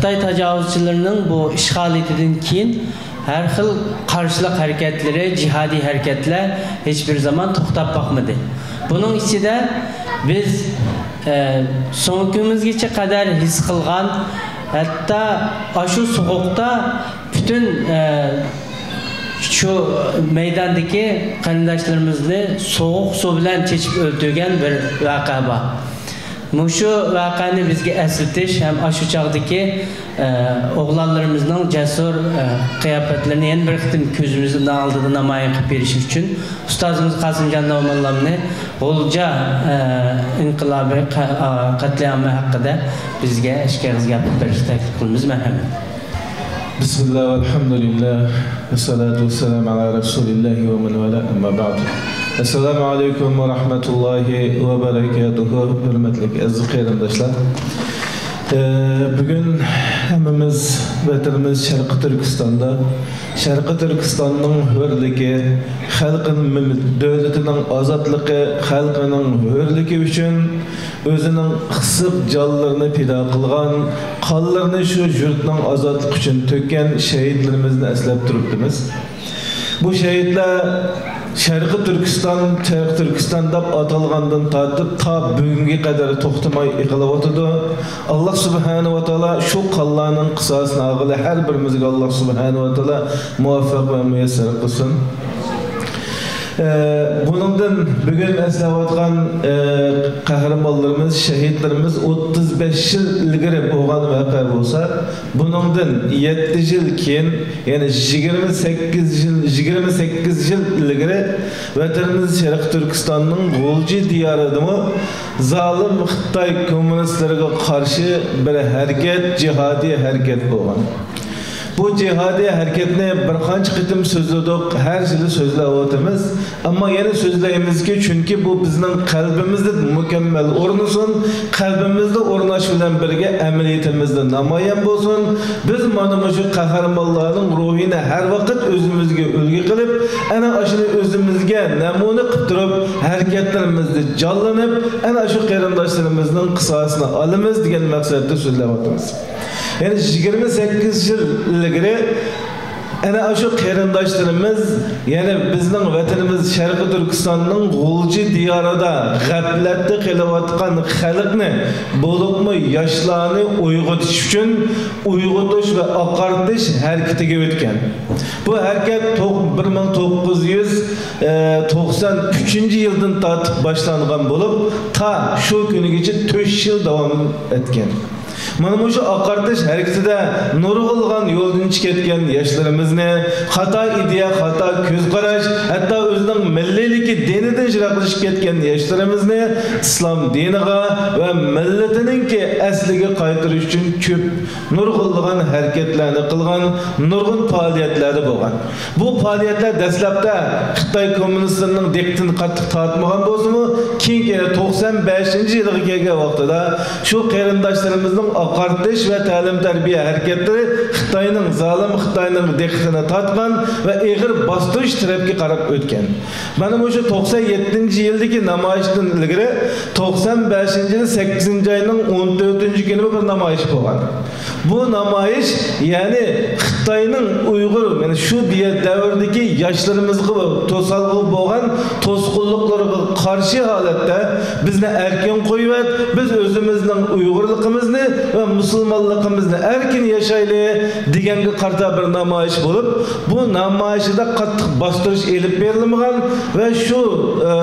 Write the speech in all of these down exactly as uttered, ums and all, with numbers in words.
خىتاي تاجاۋۇزچىلىرىنىڭ بۇ ئىشغالىيىتىدىن كېيىن ھەر خىل قارشىلىق ھەرىكەتلىرى، جىھادىي ھەرىكەتلەر ھېچبىر زامان توختاپ باقمىدى. بۇنىڭ ئىچىدە بىز، ئە، سۆڭىكىمىزگىچە قەدەر ھېس قىلغان، ھەتتا ئاشۇ سوغۇقتا پۈتۈن، ئە، شۇ مەيداندىكى قېرىنداشلىرىمىزنى سوغۇق سۇ بىلەن چېچىپ ئۆلتۈرگەن بىر ۋەقە بار. مۇشۇ ۋەقەنى بىزگە ئەسلىتىش ھەم ئاشۇ چاغدىكى، ئە، ئوغلانلىرىمىزنىڭ جەسۇر، ئە، قىياپەتلىرىنى يەنە بىر قېتىم كۆزىمىزنىڭ ئالدىدا نامايان قىلىپ بېرىش ئۈچۈن ئۇستازىمىز قاسىمجان نومانلامنى غۇلجا، ئە، ئىنقىلابى قە-، ئا، قەتلىئامى ھەققىدە بىزگە ئىككى ئېغىز گەپ بېرىشنى تەكلىپ قىلىمىز. مەرھەمەت. بىسمىللا، ۋەلھەمدۇلىللا، ۋەسسالاتۇ ۋەسسالامۇ ئالا رەسۇلىللاھى ۋە مەن ۋالا، ئەمما بەئد. ئەسسالامۇ ئەلەيكۇم ۋە رەھمەتۇللاھى ۋە بەرەكاتۇھۇ. ھۆرمەتلىك ئەزىز قېرىنداشلار، ئە، بۈگۈن ھەممىمىز ۋەتىنىمىز شەرقىي تۈركىستاندا، شەرقىي تۈركىستاننىڭ ھۆرلۈكى، خەلقىنىڭ، دۆلىتىنىڭ ئازادلىقى، خەلقىنىڭ ھۆرلۈكى ئۈچۈن ئۆزىنىڭ ئىسسىق جانلىرىنى پىدا قىلغان، قانلىرىنى شۇ يۇرتنىڭ ئازادلىقى ئۈچۈن تۆككەن شەھىدلىرىمىزنى ئەسلەپ تۇرۇپتىمىز. بۇ شەھىدلەر شەرقىي تۈركىستان، شەرقىي تۈركىستان دەپ ئاتالغاندىن تارتىپ تا بۈگۈنگە قەدەر توختىماي ئېقىلىۋاتىدۇ. ئاللا سۇبھانەھۇ ۋە تائالا شۇ قانلارنىڭ قىساسىنى ئالغىلى ھەر بىرىمىزگە ئاللا سۇبھانەھۇ ۋە تائالا مۇۋەپپەق ۋە مۇيەسسەر قىلسۇن. ئە، بۇنىڭدىن بۈگۈن ئەسلەۋاتقان، ئە، قەھرىمانلىرىمىز، شەھىدلىرىمىز ئوتتۇز بەش يىل ئىلگىرى بولغان ۋەقە بولسا، بۇنىڭدىن يەتتە يىل كېيىن، يەنى يىگىرمە سەككىز يىل، يىگىرمە سەككىز يىل ئىلگىرى ۋەتىنىمىز شەرقىي تۈركىستاننىڭ غۇلجا دىيارىدىمۇ زالىم خىتاي كوممۇنىستلىرىغا قارشى بىر ھەرىكەت، جىھادىي ھەرىكەت بولغان. بۇ جىھادىي ھەرىكەتنى بىر قانچە قېتىم سۆزلىدۇق، ھەر يىلى سۆزلەۋاتىمىز. ئەمما يەنە سۆزلەيمىزكى، چۈنكى بۇ بىزنىڭ قەلبىمىزدە مۇكەممەل ئورنىسۇن، قەلبىمىزدە ئورناش بىلەن بىرگە ئەمەلىيىتىمىزدە نامايان بولسۇن. بىز مانا مۇشۇ قەھرىمانلارنىڭ روھىنى ھەر ۋاقىت ئۆزىمىزگە ئۈلگە قىلىپ، ئەنە ئاشۇنى ئۆزىمىزگە نەمۇنە قىلىپ تۇرۇپ، ھەرىكەتلىرىمىزدە جانلىنىپ، ئەنە شۇ قېرىنداشلىرىمىزنىڭ قىساسىنى ئالىمىز دېگەن مەقسەتتە سۆزلەۋاتىمىز. يەنى يىگىرمە سەككىز يىل ئىلگىرى ئەنە ئاشۇ قېرىنداشلىرىمىز، يەنى بىزنىڭ ۋەتىنىمىز شەرقىي تۈركىستاننىڭ غۇلجا دىيارىدا غەپلەتتە قېلىۋاتقان خەلقنى، بولۇپمۇ ياشلارنى ئويغىتىش ئۈچۈن ئويغىتىش ۋە ئاقارتىش ھەرىكىتىگە ئۆتكەن. بۇ ھەرىكەت توق-، بىر مىڭ توققۇز يۈز توقسان ئۈچىنچى يىلدىن تارتىپ باشلانغان بولۇپ، تا شۇ كۈنىگىچە تۆت يىل داۋام ئەتكەن. مانا مۇشۇ ئاقارتىش ھەرىكىتىدە نۇرغۇنلىغان يولدىن چىقىپ كەتكەن ياشلىرىمىزنى، خاتا ئىدىيە، خاتا كۆز قاراش، ھەتتا ئۆزىنىڭ مىللىيلىكى، دىنىدىن يىراقلىشىپ كەتكەن ياشلىرىمىزنى ئىسلام دىنىغا ۋە مىللىتىنىڭكى ئەسلىگە قايتۇرۇش ئۈچۈن كۆپ نۇرغۇنلىغان ھەرىكەتلەرنى قىلغان، نۇرغۇن پائالىيەتلەردە بولغان. بۇ پائالىيەتلەر دەسلەپتە خىتاي كوممۇنىستلىرىنىڭ دىققىتىنى قاتتىق تارتمىغان بولسىمۇ، كېيىنكى توقسان بەشىنچى يىلغا كەلگەن ۋاقتىدا شۇ قېرىنداشلىرىمىزنىڭ ئاقارتىش ۋە تەلىم-تەربىيە ھەرىكەتلىرى خىتاينىڭ، زالىم خىتاينىڭ دىققىتىنى تارتقان ۋە ئېغىر باستۇرۇش تەرەپكە قاراپ ئۆتكەن. مانا مۇشۇ توقسان يەتتىنچى يىلدىكى نامايىشتىن ئىلگىرى توقسان بەشىنچى يىل سەككىزىنچى ئاينىڭ ئون تۆتىنچى كۈنى بىر نامايىش بولغان. بۇ نامايىش، يەنى خىتاينىڭ ئۇيغۇر، يەنى شۇ دىيە-، دەۋردىكى ياشلىرىمىزغا توسالغۇ بولغان توسقۇنلۇقلىرىغا قارشى ھالەتتە، بىزنى ئەركىن قويۇۋەت، بىز ئۆزىمىزنىڭ ئۇيغۇرلۇقىمىزنى ۋە مۇسۇلمانلىقىمىزنى ئەركىن ياشايلى دېگەنگە قارىتا بىر نامايىش بولۇپ، بۇ نامايىشىدا قاتتىق باستۇرۇش ئېلىپ بېرىلمىغان ۋە شۇ، ئە،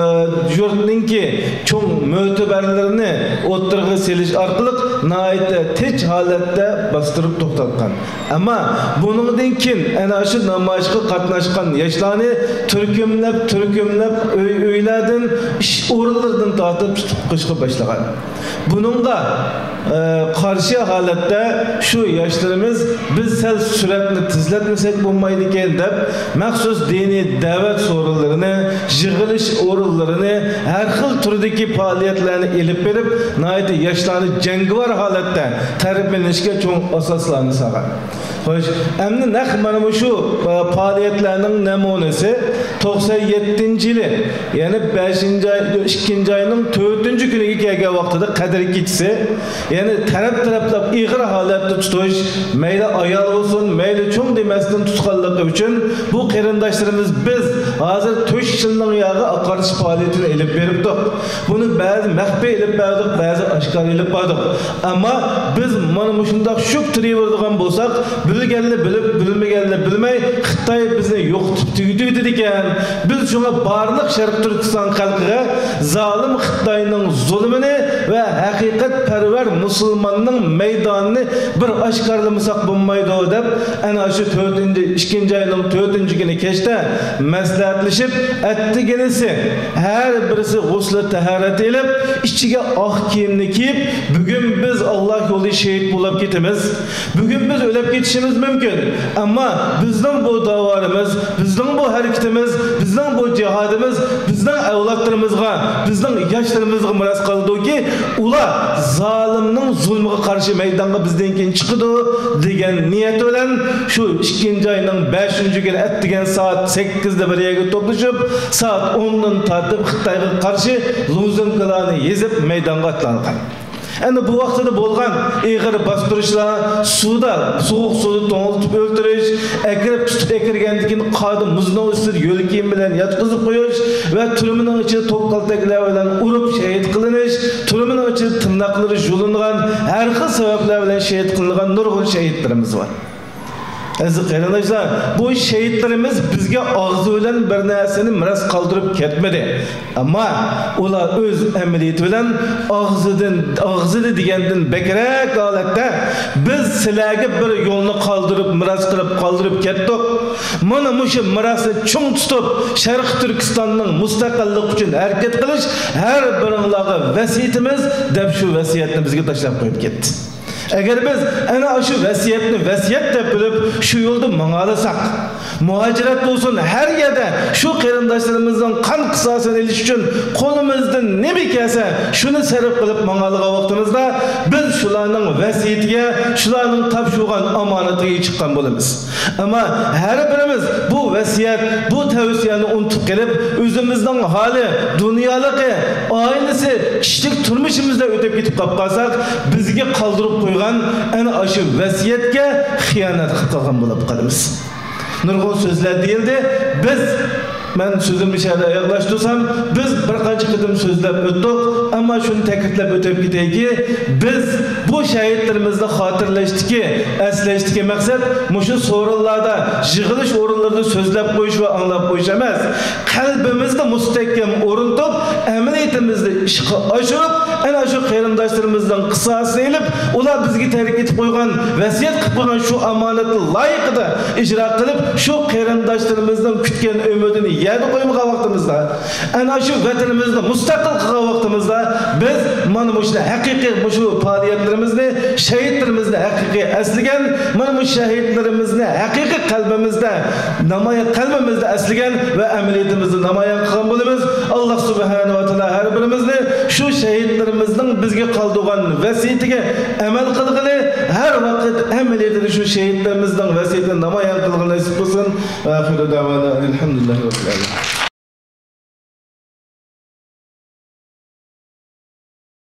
يۇرتنىڭكى چوڭ مۆتىبەرلىرىنى ئوتتۇرىغا سېلىش ئارقىلىق ناھايىتى تىنچ ھالەتتە باستۇرۇپ توختاتقان. ئەمما بۇنىڭدىن كېيىن ئەنە شۇ نامايىشقا قاتناشقان ياشلارنى تۈركۈملەپ، تۈركۈملەپ ئۆي-ئۆيلەردىن، ئىش ئورۇنلىرىدىن تارتىپ تۇتۇپ قويۇشقا باشلىغان. بۇنىڭغا، ئە، قارشى ھالەتتە شۇ ياشلىرىمىز، بىز سەل سۈرئەتنى تېزلەتمىسەك بولمايدىكەن دەپ، مەخسۇس دىنىي دەۋەت سورۇنلىرىنى، يىغىلىش ئورۇنلىرىنى، ھەر خىل تۈردىكى پائالىيەتلەرنى ئېلىپ بېرىپ، ناھايىتى ياشلارنى جەڭگىۋار ھالەتتە تەربىيەلىنىشكە چوڭ ئاساسلارنى سالغان. خوش، ئەمدى نەق مانا مۇشۇ، ئە، پائالىيەتلەرنىڭ نەمۇنىسى توقسان يەتتىنچى يىلى، يەنى بەشىنچى ئاي، ئىككىنچى ئاينىڭ تۆتىنچى كۈنىگە كەلگەن ۋاقتىدا، قەدىر كېچىسى، يەنى تەرەپ-تەرەپلەپ ئېغىر ھالەتتە تۇتۇش، مەيلى ئايال بولسۇن، مەيلى چوڭ دېمەستىن تۇتقانلىقى ئۈچۈن بۇ قېرىنداشلىرىمىز، بىز ھازىر تۆت يىلنىڭ ياغى ئاقارتىش پائالىيىتىنى ئېلىپ بېرىپتۇق. بۇنى بەزى مەخپىي ئېلىپ باردۇق، بەزى ئاشكارا ئېلىپ باردۇق. ئەمما بىز مانا مۇشۇنداق شۈك تۇرۇۋېرىدىغان بولساق، بىلگەننى بىلىپ، بىلمىگەننى بىلمەي، خىتاي بىزنى يوقىتىپ تۈگىتىۋېتىدىكەن. بىز شۇڭا بارلىق شەرقىي تۈركىستان خەلقىگە زالىم خىتاينىڭ زۇلۇمىنى ۋە ھەقىقەتپەرۋەر مۇسۇلماننىڭ مەيدانىنى بىر ئاشكارىلىمىساق بولمايدۇ، دەپ، ئەنە شۇ تۆتىنچى، ئىككىنچى ئاينىڭ تۆتىنچى كۈنى كەچتە مەسلىھەتلىشىپ، ئەتىگىنىسى ھەر بىرسى غۇسلى تاھارەت ئېلىپ، ئىچىگە ئاق كىيىمنى كىيىپ، بۈگۈن بىز ئاللا يولىدا شېھىت بولاپ كېتىمىز. بۈگۈن بىز ئۆلۈپ كېتىشىمىز مۇمكىن. ئەمما بىزنىڭ بۇ داۋالىرىمىز، بىزنىڭ بۇ ھەرىكىتىمىز، بىزنىڭ بۇ جىھادىمىز بىزنىڭ ئەۋلادلىرىمىزغا، بىزنىڭ ياشلىرىمىزغا مىراس قالىدۇكى، ئۇلار زالىمنىڭ زۇلمىغا قارشى مەيدانغا بىزدىن كېيىن چىقىدۇ، دېگەن نىيەت بىلەن شۇ ئىككىنچى ئاينىڭ بەشىنچى كۈنى ئەتىگەن سائەت سەككىزدە بىر يەرگە توپلىشىپ، سائەت ئوندىن تارتىپ خىتايغا قارشى لۇزۇنكىلارنى يېزىپ مەيدانغا ئاتلانغان. ئەنە بۇ ۋاقتىدا بولغان ئېغىر باستۇرۇشلار، سۇدا، سوغۇق سۇدا توڭلىتىپ ئۆلتۈرۈش، ئەكىرىپ تۇتۇپ ئەكىرگەندىن كېيىن قاردا مۇزنىڭ ئۈستىدە يۆلە كىيىم بىلەن ياتقۇزۇپ قويۇش ۋە تۈرمىنىڭ ئىچىدە توك كالتەكلەر بىلەن ئۇرۇپ شېھىت قىلىنىش، تۈرمىنىڭ ئىچىدە تىرناقلىرى يۇلۇنغان، ھەر خىل سەۋەبلەر بىلەن شېھىت قىلىنغان نۇرغۇن شېھىتلىرىمىز بار. ئەزىز قېرىنداشلار، بۇ شېھىتلىرىمىز بىزگە ئاغزى بىلەن بىر نەرسىنى مىراس قالدۇرۇپ كەتمىدى. ئەمما ئۇلار ئۆز ئەمەلىيىتى بىلەن ئاغزىدىن، ئاغزىدا دېگەندىن بەكرەك ھالەتتە، بىز سىلەرگە بىر يولنى قالدۇرۇپ، مىراس قىلىپ قالدۇرۇپ كەتتۇق. مانا مۇشۇ مىراسنى چوڭ تۇتۇپ، شەرقىي تۈركىستاننىڭ مۇستەقىللىقى ئۈچۈن ھەرىكەت قىلىش ھەر بىرىڭلارغا ۋەسىيىتىمىز، دەپ شۇ ۋەسىيەتنى بىزگە تاشلاپ قويۇپ كەتتى. ئەگەر بىز ئەنە شۇ ۋەسىيەتنى ۋەسىيەت دەپ بىلىپ، شۇ يولدا ماڭالىساق، مۇھاجىرەت بولسۇن، ھەر يەردە شۇ قېرىنداشلىرىمىزنىڭ قان قىساسىنى ئېلىش ئۈچۈن قولىمىزدىن نېمە كەلسە، شۇنى سەرپ قىلىپ ماڭالىغان ۋاقتىمىزدا، بىز شۇلارنىڭ ۋەسىيىتىگە، شۇلارنىڭ تاپشۇرغان ئامانىتىگە چىققان بولىمىز. ئەمما ھەر بىرىمىز بۇ ۋەسىيەت، بۇ تەۋسىيەنى ئۇنتۇپ قېلىپ، ئۆزىمىزنىڭ ھالى، دۇنيالىقى، ئائىلىسى، كىشىلىك تۇرمۇشىمىزدا ئۆتۈپ كېتىپ قاپ قالساق، بىزگە قالدۇرۇپ قويغان ئەنە ئاشۇ ۋەسىيەتكە خىيانەت قىلىپ قالغان بولۇپ قالىمىز. نۇرغۇن سۆزلەر دېيىلدى. بىز، مەن سۆزۈمنى شۇ يەردە ئاياغلاشتۇرسام، بىز بىر قانچە قېتىم سۆزلەپ ئۆتتۇق، ئەمما شۇنى تەكىتلەپ ئۆتۈپ كېتەيكى، بىز بۇ شەھىدلىرىمىزنى خاتىرىلەشتىكى، ئەسلەشتىكى مەقسەت مۇشۇ سورۇنلاردا، يىغىلىش ئورۇنلىرىدا سۆزلەپ قويۇش ۋە ئاڭلاپ قويۇش ئەمەس. قەلبىمىزدە مۇستەھكەم ئورنىتىپ، ئەمەلىيىتىمىزدە ئىشقا ئاشۇرۇپ، ئەنە شۇ قېرىنداشلىرىمىزنىڭ قىساسىنى ئېلىپ، ئۇلار بىزگە تەرك ئېتىپ قويغان، ۋەسىيەت قىلىپ قويغان شۇ ئامانەتنى لايىقىدا ئىجرا قىلىپ، شۇ قېرىنداشلىرىمىزنىڭ كۈتكەن ئۈمىدىنى يەردە قويمىغان ۋاقتىمىزدا، ئەنە شۇ ۋەتىنىمىزنى مۇستەقىل قىلغان ۋاقتىمىزدا، بىز مانا مۇشۇ ھەقىقىي مۇشۇ پائالىيەتلىرىمىزنى، شەھىدلىرىمىزنى ھەقىقىي ئەسلىگەن، مانا مۇشۇ شەھىدلىرىمىزنى ھەقىقىي قەلبىمىزدە، نامايان قەلبىمىزدە ئەسلىگەن ۋە ئەمەلىيىتىمىزدە نامايان قىلغان بولىمىز. ئاللا سۇبھانەھۇ ۋە تائالا ھەر بىرىمىزنى شۇ شەھىدلىرىمىزنىڭ بىزگە قالدۇرغان ۋەسىيىتىگە ئەمەل قىلغىلى، ھەر ۋاقىت ئەمەلىيىتىدە شۇ شەھىدلىرىمىزنىڭ ۋەسىيىتىنى نامايان قىلغىلى نېسىپ قىلسۇن. ۋە ئاخىرۇ دەۋانا ئەلھەمدۇلىللاھى رەببىل ئالەمىن.